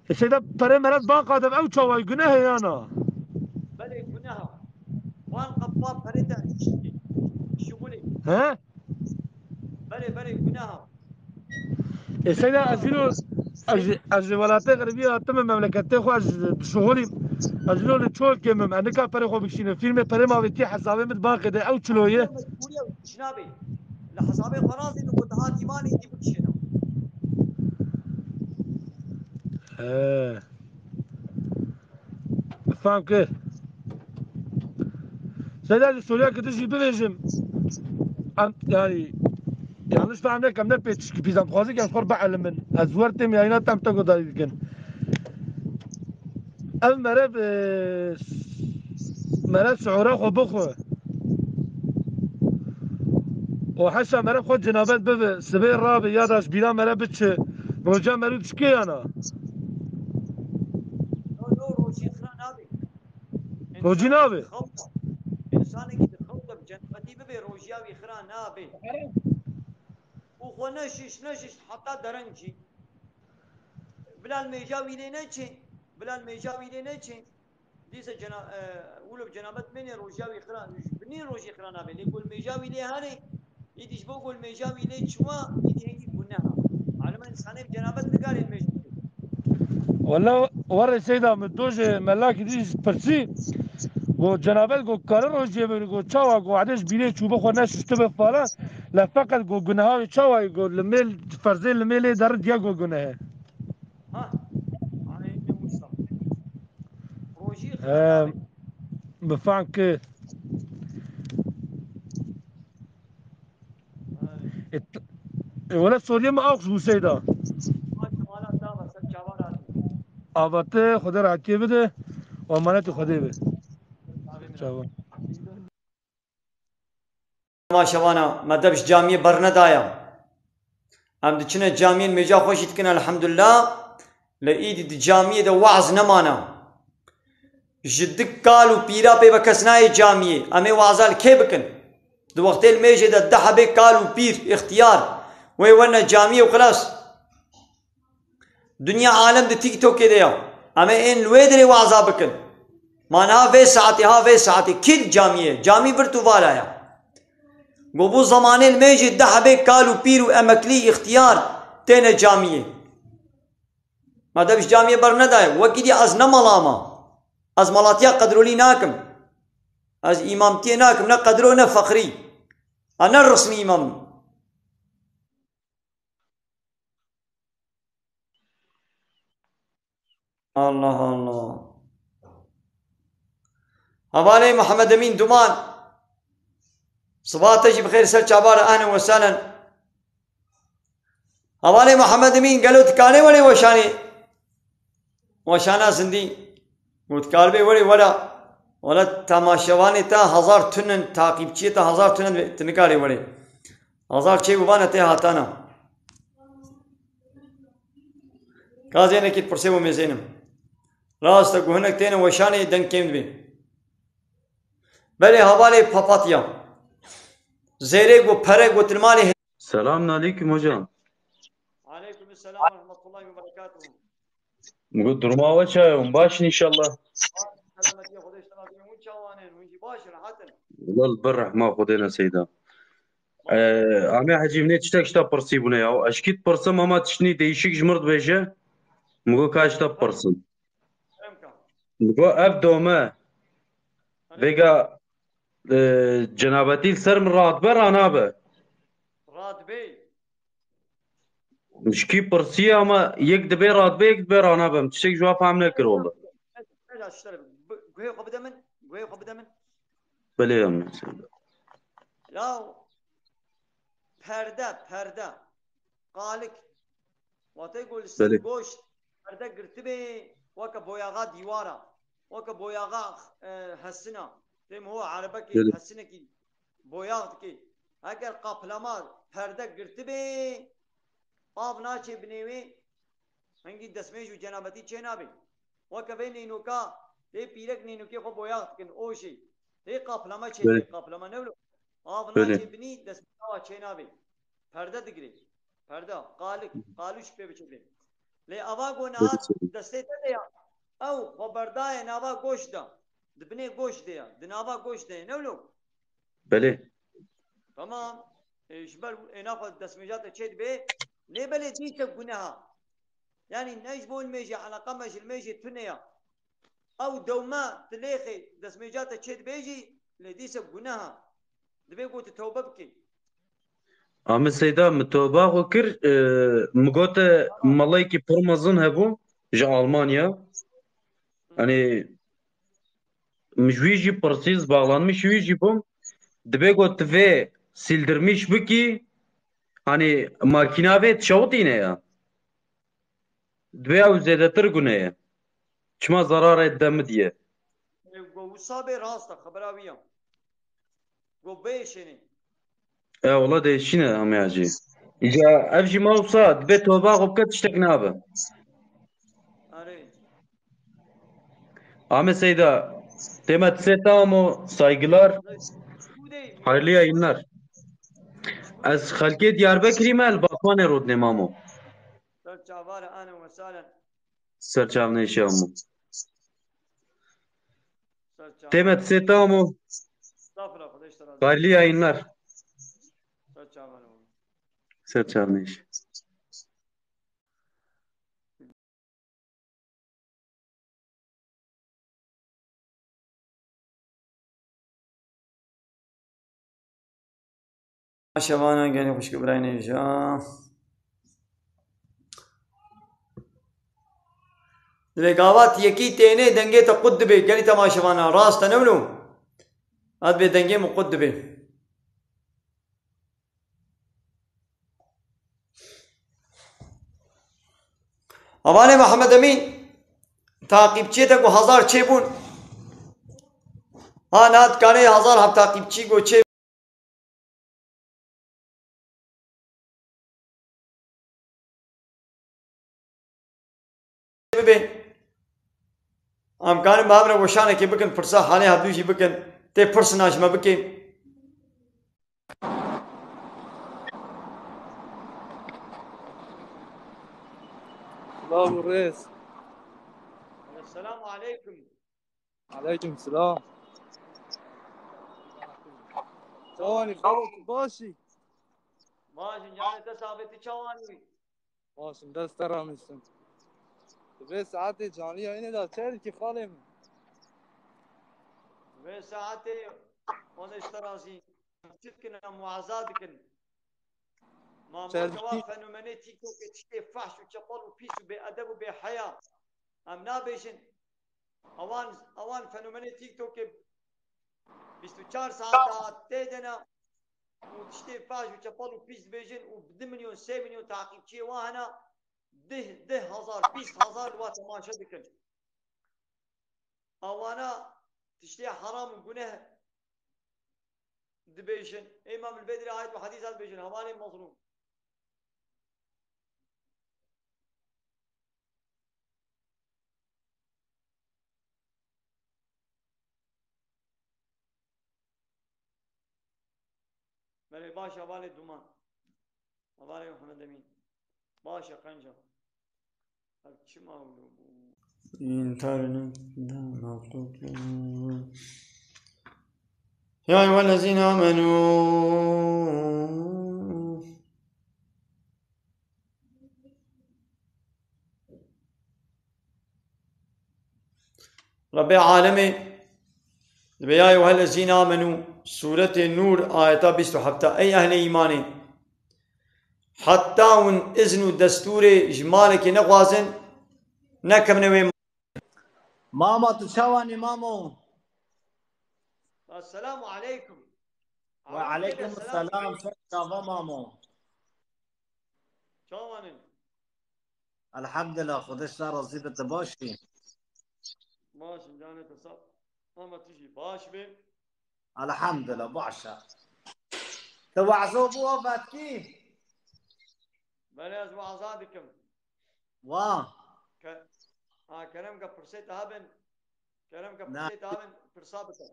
E, Seyda, perê meret banka de ew çawayî guneh e ya na? Belê, guneh e. Wan qepa perê te şixulê. He? Belê, belê, guneh e. E, Seyda, ez îro, ez, ez ji welatê xeribî hatime memleketê xwe, ez dişixulîm. Ez îro li çolkê min, ez nika perê xwe bikişînim. Fîrmê perê ma vêtî hesabê min di bankê de, ew çilo ye. Mecbûriye û tişnabe. Li hesabê xwe razî min ku diha dîmanê dî bikişêne. He. Fam kir. Seyda, ji soruya ki tu jî bibêjim. Em, yani, yanlış fam nekem, ne pêçişkî pîzan. Dixwazim ki em xwe bielimin. Ez wer têm yayına tam te gudarî dikin. Ev mere, e, mere suhura xwe bixwe. O heşa mere xwe cenabet bibe, sibê rabe ya da ji bîra mere biçe. Roja merû dişkê ya na? No, no, rojî xira nabe. Rojî nabe? Xewta. Însanekî di xewta bi cenabetî bibe, rojiya wî xira nabe. Û xwe neşiş, neşiş heta dereng jî. Bila li mêja wî lê neçê, bila li mêja wî lê neçê. Dîse cena-, e, wilo bi cenabet mêne rojiya wî xira, binî rojî xira nabe. Lê ku li mêja wî lê herê, îdî ji bo ku li mêja wî lê çiwa, îdî hingî guneh e. Malum e, însanê bi cenabet nikarê li mêj bikê. Wela, werê Seyda, min do ji melakî dî pirsî, got cenabet, got kare rojiyê bibî, got çawa, got wadê ji bîrê çû, bi xwe neşiştibe falan. Le feqet got guneha wê çawa ye, got li mêl, ferzê li mêlê deridiya, got guneh e. Ha. Anê ne wisa. Rojî Em, xira nabe. Bi fam kir. E, t-, e, wele soriyê min ax ji Huseyda. Avate Xwedê rahatiyê bide. Û emanetê Xwedê be. Çawa. Maşevana, me deb ji camiyê bernedaya. Em diçine camiyên mêja xwe jî dikin, elhamdulillah. Li îdî di camiyê de weaz nemana. Ji di kal û pîra pê ve kes nayê camiyê. Em ê waza li kê bikin? Di wextê li mêjê de deh hebê kal û pîr, îxtiyar, wê werne camiyê û xilas. Dinya alem di TikTokê de ya. Em ê ên li wê dirê waza bikin. Ma niha vê saetê, ha vê saetê kî di camiyê? Camî virt û vala ya. Go bû zemanê li mêjê deh hebê kal û pîr û emeklî, îxtiyar têne camiyê. Ma deb ji camiyê bernedaye. Wekî dî ez ne mala me. Ez malatiya qedrolî nakim. Ez îmamtiyê nakim, ne qedro ne feqrî. Ez ne rismî îmam im. Allah Allah. Hevalê Muhammed Emîn Duman. Siba te jî bi xêr ser çavara, ehlen we sehlen. Hevalê Muhammed Emîn, gelo dikanê were weşanê? Weşana zindî. Got karibê were were. Wele temaşevanê te hezar tunin, takipçiyê te hezar tunin, tu nikarê were. Hezar çê bibane tê hatana. Gazê nekî pirsê û mêzênim. Rast e, ku hinek têne weşanê deng kêm dibê. Belê hevalê papatya. Zêrê ku pere gotin malê. Selamun aleyküm hocam. Aleyküm selam ve rahmetullahi ve berekatuhu. Min got duruma we çaye, hûn baş in înşallah. Selametiya Xwedê ji te razî, hûn çawan in, hûn jî baş in, rehat in. Wal bi rehma Xwedê ne seyda. Ee, Amê Hecî, min ê tiştek ji te pirsî bûne ya. Ez kî dipirsim ama tiştî değişik ji mir dibêje. Min got ka ji te bipirsim. Min got ev dome. Vêga, e, cenabetî li ser min radibe, ranabe. Radibe. Ji kî pirsiye ama yek dibê radibe, yek dibê ranabe. Min tiştek ji wan fehm nekir wele. Guhê xwe bide min, guhê xwe bide min. Belê ya min. Ya perde, perde. Qalik. Watê ku li ser Belê. Goşt perde girtibê, weke boyaxa dîwara, weke boyaxa, e, hesina. Têm ho erebekî Belê. Hesinekî boyax dikê. Eger qaplama perde girtibê, av naçê binê wê, hingî destmêj û cenabetî çênabê. Weke vê nînoka, vê pîrek nînokê xwe boyax dikin, o jî. Vê qaplama çênabê, Belê. Qaplama ne wilo. Av Belê. Naçê binî, destmêja wa çênabê. Perde digirê. Perde, qalik, qalûş pê biçe bê. Lê ava ku niha Belê. Destê te de ya, ew xwe berdayê nava goş de. Di binê goş de ya, di nava goş de ye, ne wilo? Belê. Tamam. E, ji ber êna xwe destmêja te çê dibe, lê belê dîse guneha. Yanî ne ji bo limêjê, eleqa me ji limêjê tune ya. Ew dewme dilêxê destmêja te çê dibe jî, lê dîse guneha. Dibê ku tu tewbe bikî. Amê Seyda, min tewba xwe kir, e, min gote melayekî pir mezin hebû ji Almanya. Hani Min ji wî jî pirsî, ez bağlanmış wî jî bûm. Dibê ku tu vê sîldirmîş bikî, hani makîna vê dişewitîne ya. Dibê ew zêdetir gune ye. Çima zerarê de min diye. Go wisa bê rast e, xebera wî ya. Go bêşênê. E, wala dêşîne Amê Hecî. Îca ev jî ma wisa dibe toba xwe bike tiştek nabe. Arê. Amê Seyda, tême tisê tamam o, saygılar. Hayırlı yayınlar. Ez xelkê Diyarbekirî me, li Batmanê rûdinê mamo. Ser çavare, ahlen ve sahlen. Ser çavnêşe amo. Ser çav. Tême tisê tamam o. Estağfurullah, Xwedê ji te razî. Hayırlı yayınlar. Ser çavare. Ser çavnêşe. Şevana gelî xwişk birayê nêja. Divê gavat yekî tênê dengê te qut dibê. Gelî temaşevana rast e ne wilo? Ad bê dengê min qut dibê. Hevalê Mihemed Emîn, taqîbçiyê te ku hezar çêbûn. Ha, niha dikanê hezar heb taqîbçî ku çê bibe. Em karin bi hev re weşanekê bikin, pirsa halê hevdû jî bikin. Tê pirsina ji me bikê. Silav û rêz. Esselamu aleykum. Aleykum silam. Çawanî, xalo, tu baş î? Baş in, canê te saxbê, tu çawan î? Baş in, dest te ramiştim. Tu vê saetê canlî yayînê de çi dikî xalê min? Vê saetê, Xwedê ji te razî, çi dikin, em muaza dikin. Ma Çer- ma çawa fenomenê TikTokê tiştê fehş û çepel û pîs û bêedeb û bêheya. Em nabêjin. Ewan, ewan fenomenê TikTokê bîst û çar saeta tê de ne û tiştê fehş û çepel û pîs dibêjin û bi du milyon, sê milyon taqîbçiyê wan hene, deh, deh hezar, bîst hezar li wa temaşe dikin. Ewana tiştê heram û guneh dibêjin. Ê ma min li vê dirê ayet û hedîsa dibêjin, hevalên mezlûm. Belê, baş e, hevalê Duman. Hevalê Muhammed Emîn. Baş e, qenc e. Ev çima wilo bû? Internet, laptop. Ya eyyuhellezîne amenû. Rebbê alemê dibe, ya eyyuhellezîne amenû, Sûretê Nûr, ayeta bîst û heft. Ey ehlê îmanê, heta hûn izn û destûrê ji malekê nexwazin, nekevine wê. Mama, tu çawanî, mamo? Esselamu aleykum. Ve aleykum selam, ser çava, mamo. Çawanî? Elhamdülillah, Xwedê ji te razî be, tu baş î? Baş im, canê te sağ. Ama tu jî baş be. Elhamdülillah, baş e. Tu weza bû, vetkî? Belê, ez weza dikim. Wa. Ke-, ha, kerem ke pirsê te hebin. Kerem ke pirsê te hebin, pirsa bike.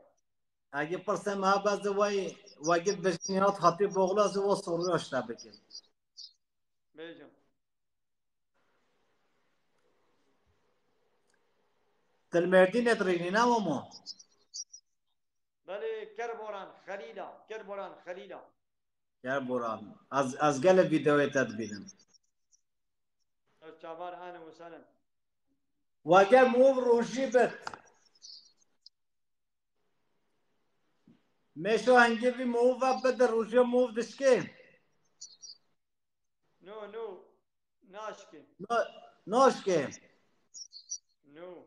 Egi pirsê me hebe, ez ê wey, wekî dibêjin ya Hatîb oğlu, ez ê we soruya ji te bikim. Bêjim. Til Mêrdînê dirînî, ne mamo? Belê, Kerboran Xelîla, Kerboran Xelîla. Kerboran. Ez, ez gelek vîdeoyê te dibînim. Ez çavar, ene û sene. Weke mûv rojî bit. Mêşo hingê vî mûv ve bide, rojê mûv dişkê. No, no. Naşkê. No, naşkê. No.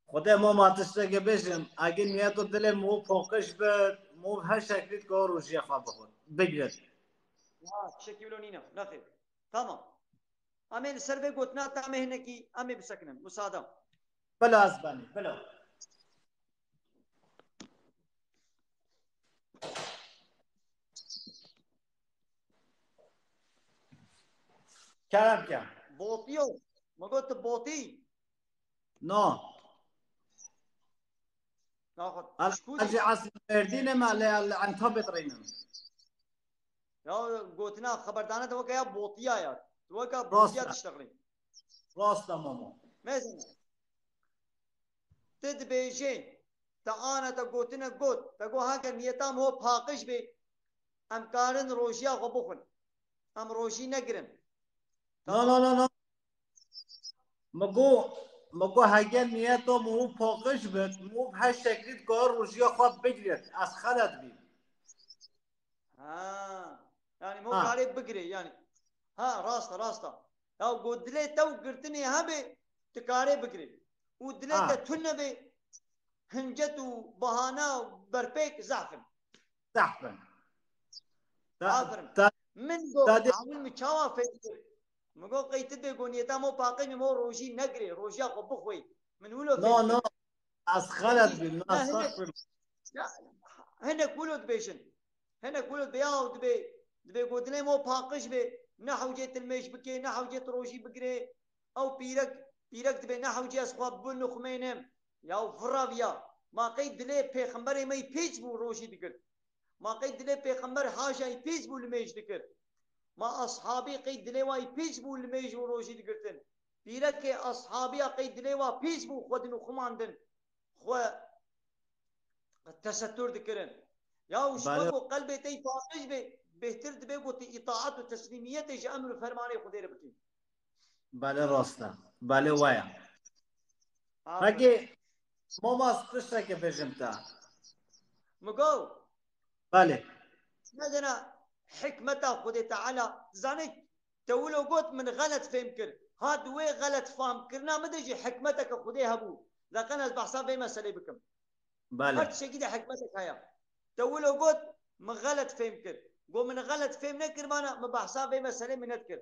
Xwedê mama tiştekê bêjim, egî niyet û dilê mûv paqij be, mûv her şeklî dikare rojiyê xwe bixwe, bigire. Ya, tiştekî wilo nîne, nexêr. Tamam. Em ê li ser vê gotina te em ê hinekî, em ê bisekinin. Musada. Bila ez benî, bila. Kerem ke. Botiyo. Me got tu botî. No. Naxwe. Al-, ji ku dî? Ez ji Eslî Mêrdînê me, lê li Entabê dirînim. Ya gotina xeberdana te weke ya botiya ya. Tu weke botiya diştexilî. Rast e mamo. Mesela. Tu dibêjê, te ana te gotine got, te got heger niyeta me paqij bê, em karin rojiya xwe bixwin. Em rojî negirin. No, no, no, no. Me got, me got heger niyeta me paqij bit, me her şeklî dikare rojiya xwe bigire. Ez xelet bîm. Ha. Yani mo karê bigirê yani. Ha, rast e, rast e. Ya go dilê te û girtinê hebe, tu karê bigirê. Û dilê te tune be, hincet û bahana û berpêk zehf in. Zehf in. Aferin. Min go, ewil min çawa fêm kir? Min go qey tu dê go niyeta mo paqij, mo rojî negirê, rojiya xwe bixwê. Min wilo fêm kir. No, no. Ez xelet bîm, no, ez xelet bîm. Ya, hinek wilo dibêjin. Hinek wilo dibê, ya dibê, dibê gotinê mo paqij bê, ne hewcê tu limêj bikê, ne hewcê tu rojî bigirê. Ew pîrek, pîrek dibê, ne hewcê ez xwe binuxmênim. Ya viraviya. Ma qey dilê pêxemberê me yî pîs bû rojî digirt. Ma qey dilê pêxember haşa yî pîs bû limêj dikir. Ma ashabî qey dilê wa yî pîs bû limêj û rojî digirtin. Pîrekê ashabiya qey dilê wa pîs bû xwe dinuxumandin. Xwe tesettur dikirin. Ya û ji xwe ku qelbê te yî paqij bê, bêhtir dibe ku tu îtaat û teslîmiyetê ji emr û fermanê Xwedê re bikî. Belê rast e. Belê waya. Aferin. Pekî Mama, ez tiştekê bêjim te. Min got. Belê. Nedina hikmeta Xwedê Teala, zanî, te wilo got min xelet fêm kir. Ha di wê xelet famkirina min de jî hikmeteke Xwedê hebû. Leqen ez behsa vê meselê bikim. Belê. Her tiştekî de hikmetek heye. Te wilo got min xelet fêm kir. Got min xelet fêm nekiribana, min behsa vê meselê min nedikir.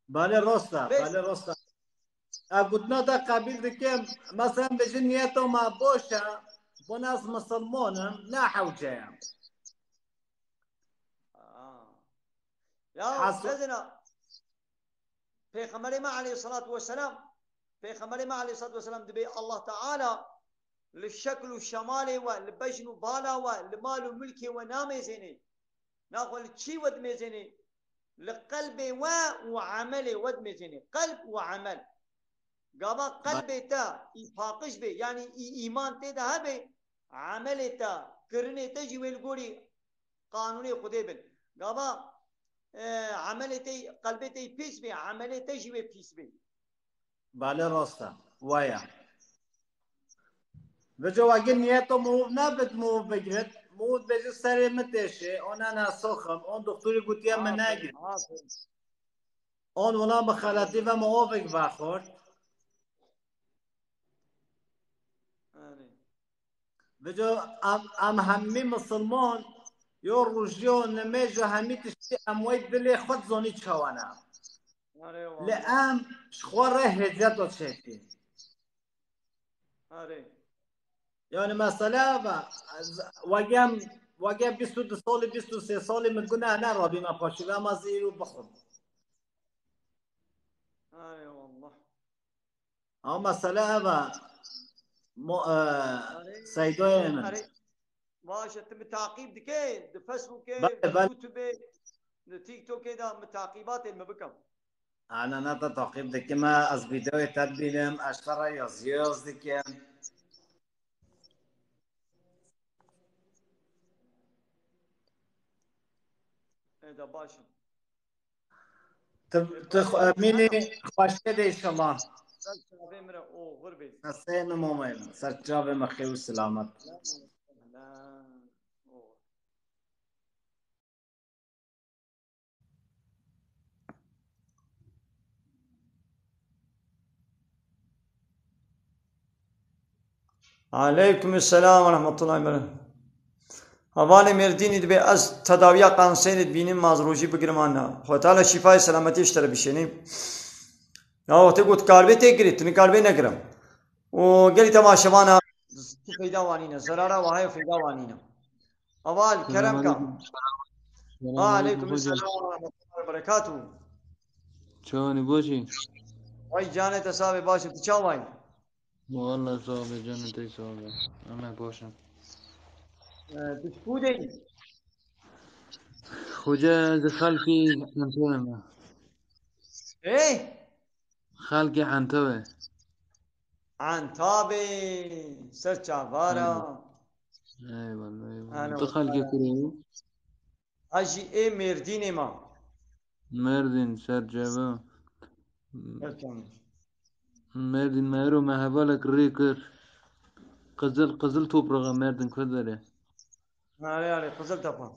Belê rast e, belê rast e. Ez gotina te qebîl dikim. Mesela bêjin niyeta me boş e. Bona ez misilman im, ne hewce ye. Aa. Ya, Hasan. Sezina, Pêxemberê me aleyhissalatu vesselam, Pêxemberê me aleyhissalatu vesselam dibê Allah Teala li şekl û şemalê we, li bejn û bala we, li mal û milkê we namêzênê. Naxwe li çî we dimêzênê? Li qelbê we û emelê we dimêzênê. Qelb û emel. Gava qelbê te î paqij bê, yanî î îman tê de hebe, emelê te, kirinê te jî wê li gorî qanûnê Xwedê bin. Gava, e, emelê te, qelbê te pîs bê, emelê te jî wê pîs bê. Bale, rast e. Waya. Vêca weke niyeto mûv nebit, mûv bigrit, mûv bêjî serê min têşê, ona nesoxim, on doktorî gotiye min negir. Aferin, aferin. On wina bi xeletî ve min ovek vexwert. Erê. Vêca em, em hemî misilman, yo rojî yo nimêj yo hemî tiştî em wey dilê xwe dizanî çawa ne. Erê, li wala. Em ji xwe re hêceto çêkî. Erê. Yani mesele ev e. Ez, wegem, wege bîst û du salî, bîst û sê salî min gune ne rabî me paşî ve, ama zî îro bixwim. Erê, wallah. Ama mesele ev e. Mo-, e, Erê, seydoyê min. Erê. Baş e, tu min taqîb dike, di Facebookê, Belê, di belê. YouTubeê, di TikTokê de min taqîbatê min bikim. Ana, na te taqîb dikim, ez vîdeoyê te dibînim, ez te re yazî yaz dikim. Ê de baş e. Tu, tu xwe-, mînî xweşiyê de inşallah. Ser çavê min re oxir bê. Destê min, mamê min. Ser çavê min xêr û selamet. Aleykum selam ve rahmetullahi ve berekatuhu. Hevalê Mêrdînî dibê ez tedawiya kanserê dibînim, ma ez rojî bigirim an na. Xwedê Teala şîfayê selametiyê ji te re bişênê. Ya wextê ku tu karibê tê girê, tu nikaribê negirim. Û gelî temaşevana tu feyda wanîne, zerara wahayê feyda wanîne. Heval, kerem ka. Selam aleyküm. Selam aleyküm, hoca. Selam ve rahmetullahi ve berekatuhu. Çawanî, baş î? Vay canê te sax be, baş im, tu çawa yî? Wallah sax be, canê te sax be. Em ê baş in. Ee, tu ji ku de yî? Xoce, ez xelkî Entewê me. Ê? Xelkê Entewê. Entabê, ser çavara. Eyvallah, eyvallah. Alo. Tu xelkê kurê yî? Ez jî ê Mêrdînê ma. Mêrdîn, ser çava. Ser çava. Mêrdîn, me ero me hevalek rê kir. Qizil, qizil toprağa Mêrdîn, Kurderê. Arê, arê, qizil tepa.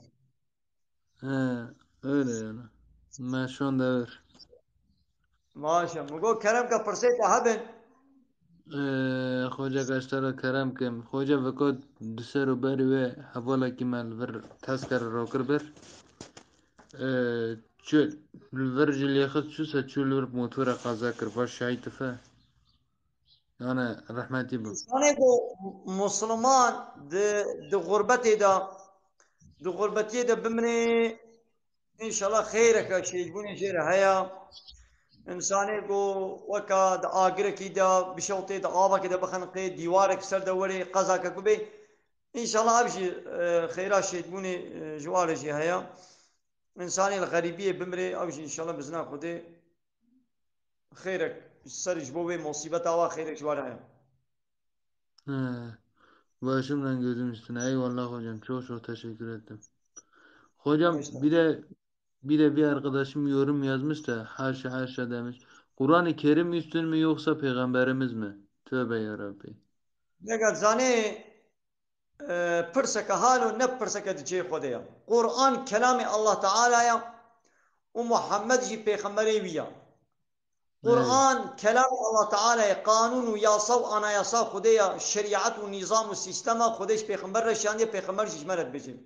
He, öyle yani. Me şonda ver. Baş e. Min got kerem ke pirsê te hebin. Ee, xoce, ez te re kerem kim. Xoce, veko di ser û berî wê hevalekî me li vir tezkere rakir bir. Ee, çû li vir jî lêxist çû se çû li vir motora qeza kir. Va şahî tife. Yani rehmetî bû. Însanê ku Musliman di, di xurbetê de, di xurbetiyê de bimrê, înşallah xêreke şehîdbûnê jê re heye. Însanê ku weka di agirekî de bişewtê, di avakê de bixeniqê, dîwarek ser de werê, qezake ku bê, înşallah ev jî, e, xêra şehîdbûnê, e, ji wan re jî heye. Însanê li xerîbiyê bimrê, ew jî înşallah bi zina Xwedê xêrek ser ji bo wê musîbeta wa xêrek ji wan re heye. He. Başım lan gözüm üstüne. Eyvallah hocam. Çok çok teşekkür ettim. Hocam, bir de bir de bir arkadaşım yorum yazmış da, haşa haşa demiş. Kur'an-ı Kerim üstün mü yoksa Peygamberimiz mi? Tövbe ya Rabbi. Lêga zanê, e, pirseke halo ne pirseke di cihê Xwedê ye. Quran kelamê Allah Teala ye û Muhammed jî pêxemberê wî ye. Quran kelamê Allah Teala ye, qanûn û yasa û anayasa Xwedê ye, şerîet û nîzam û sîstema Xwedê ji pêxember re şandiye, pêxember jî ji me re dibêje.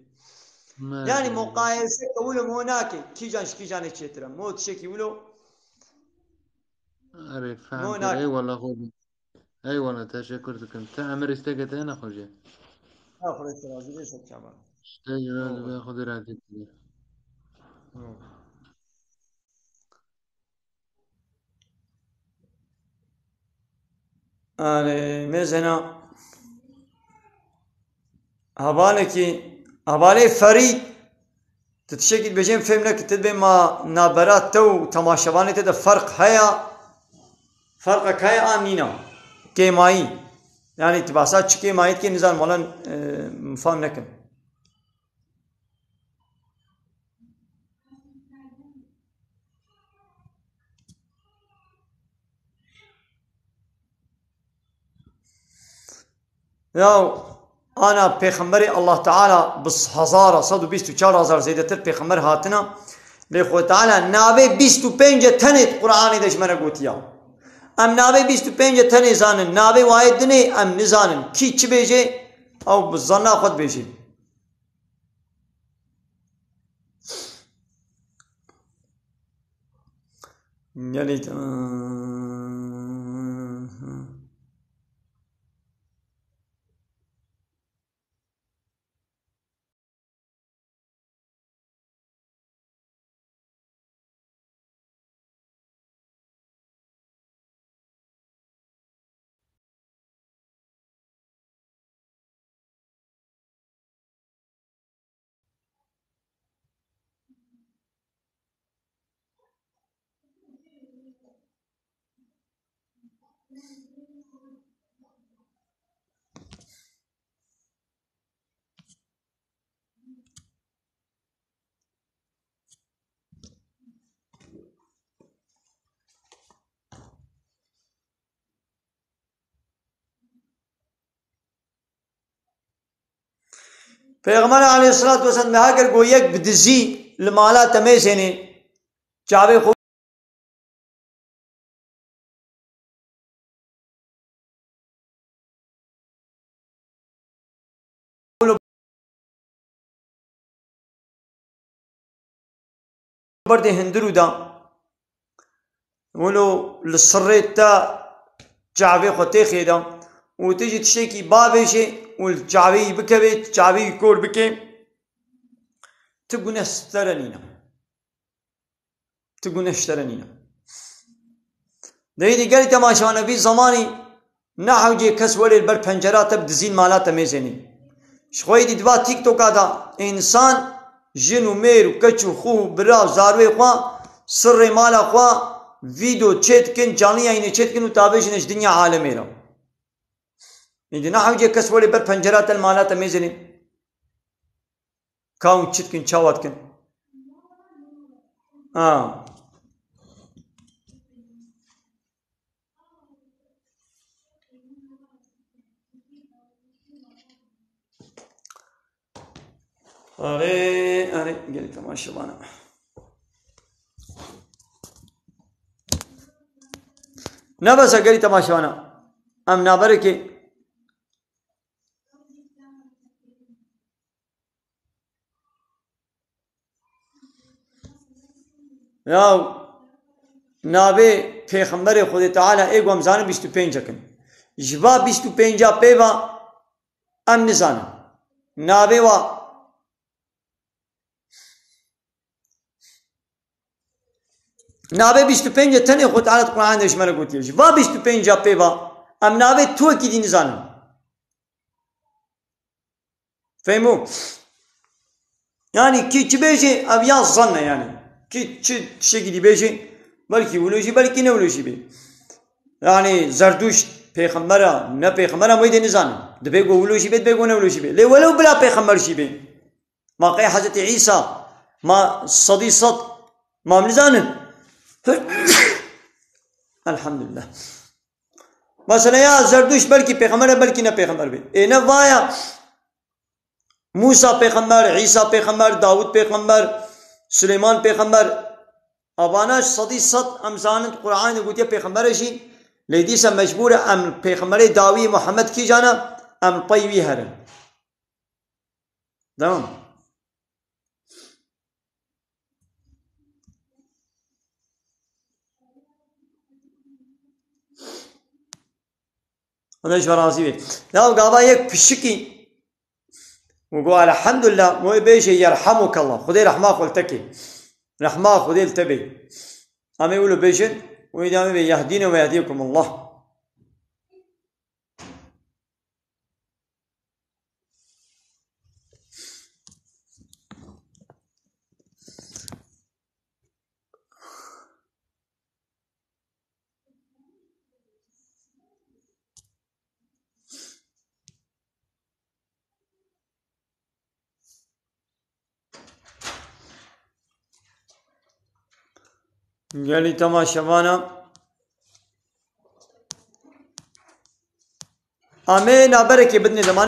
Yanî muqayeseke wilo mo nake, kîjan ji kîjanê çêtir e. Mo tiştekî wilo. Erê, fehm kir. Eyvallah, xwe. Eyvallah, teşekkür dikim. Te emir îsteke te ne xwecê. Ha, xwecê razî bê, ser çavan. Te jî razî be, Xwedê razî be. Erê, mêzena hevalekî, hevalê Ferî. Tu tiştekî dibêjê, em fêm nekin. Tu dibê ma navbera te û temaşevanê te de ferq heye? Ferqek heye an nîna? Kêmayî. Yanî tu behsa çi kêmayî dikê, nizanim wala, e, fam nekim. Ya ana Pêxemberê Allah Teala bi hezara sed û bîst û çar hezar zêdetir pêxember hatina. Lê Xwedê Teala navê bîst û pênc tenê di Qur'anê de ji me re gotiya. Em navê bîst û pênc tenê zanin, navê wayê dinê em nizanin. Kî çi bêjê, ew bi zanna xwe dibêjê. Gelî te-, Pêxember aleyhisselatu vesselam me heger go yek bi dizî li mala te mêzênê, çavê xwe berdê hundirû de, wilo li sirrê te çavê xwe têxê de û tu jî tiştekî bavêjê û li çavê yî bikevê, çavê yî kor bikê, tu gune ji te re nîne. Tu gune ji te re nîne. Dê êdî gelî temaşevan, vî zemanî ne hewcê kes werê li ber pencera te bi dizî li mala te mêzênê. Ji xwe êdî di va TikToka de însan, jin û mêr û keç û xû û bira û zarwê xwe sirrê mala xwe vîdeo çêdikin, canlı yayınê çêdikin û tavêjin ji dinya alemê re. Êdî ne hewcê kes werê ber pencera te li mala te mêzênê. Ka hûn çi dikin, çawa dikin? Ha. Erê, erê, gelî temaşevana. Ne bes e gelî temaşevana. Em naberekê Ya navê Pêxemberê Xwedê Teala ê ku em zanin bîst û pênc in. Ji va bîst û pênca pê ve em nizanin. Navê wa, navê bîst û pênc tenê Xwedê Teala di Qur'anê de ji me re gotiye. Ji va bîst û pênca pê ve em navê tuwekî dî nizanin. Fehmo? Yani kî çi bêjê, ev ya zann e yani. Kî çi tiştekî dî bêjê, belkî wilo jî, belkî ne wilo jî bê. Yani Zerduşt pêxember e, ne pêxember e, em wê dê nizanin. Dibê ku wilo jî bê, dibê ku ne wilo jî bê. Lê welew bila pêxember jî bê. Ma qey Hezretî Îsa, ma sedî sed, ma em nizanin. Elhamdülillah. Mesela ya Zerduşt belkî pêxember e, belkî ne pêxember bê. Ê ne vaya Mûsa pêxember, Îsa pêxember, Dawud pêxember, Silêman pêxember. Avana sedî sed em zanin Qur'anê gotiye pêxember e jî. Lê dîsa mecbûr e em pêxemberê dawî Muhammed kîjan e? Em pey wî herin. Tamam. Xwedê ji we razî be. Ya gava yek pişikî û got, "Elhamdulillah", wê bêje, "Yerhamukallah." Xwedê rehma xwe li te ke. Rehma Xwedê li te be. Em ê wilo bêjin, wê dî em ê bê, "Yehdîne ve yehdiyekumullah." Gelî temaşevana. Amê naberekê bidinê zeman.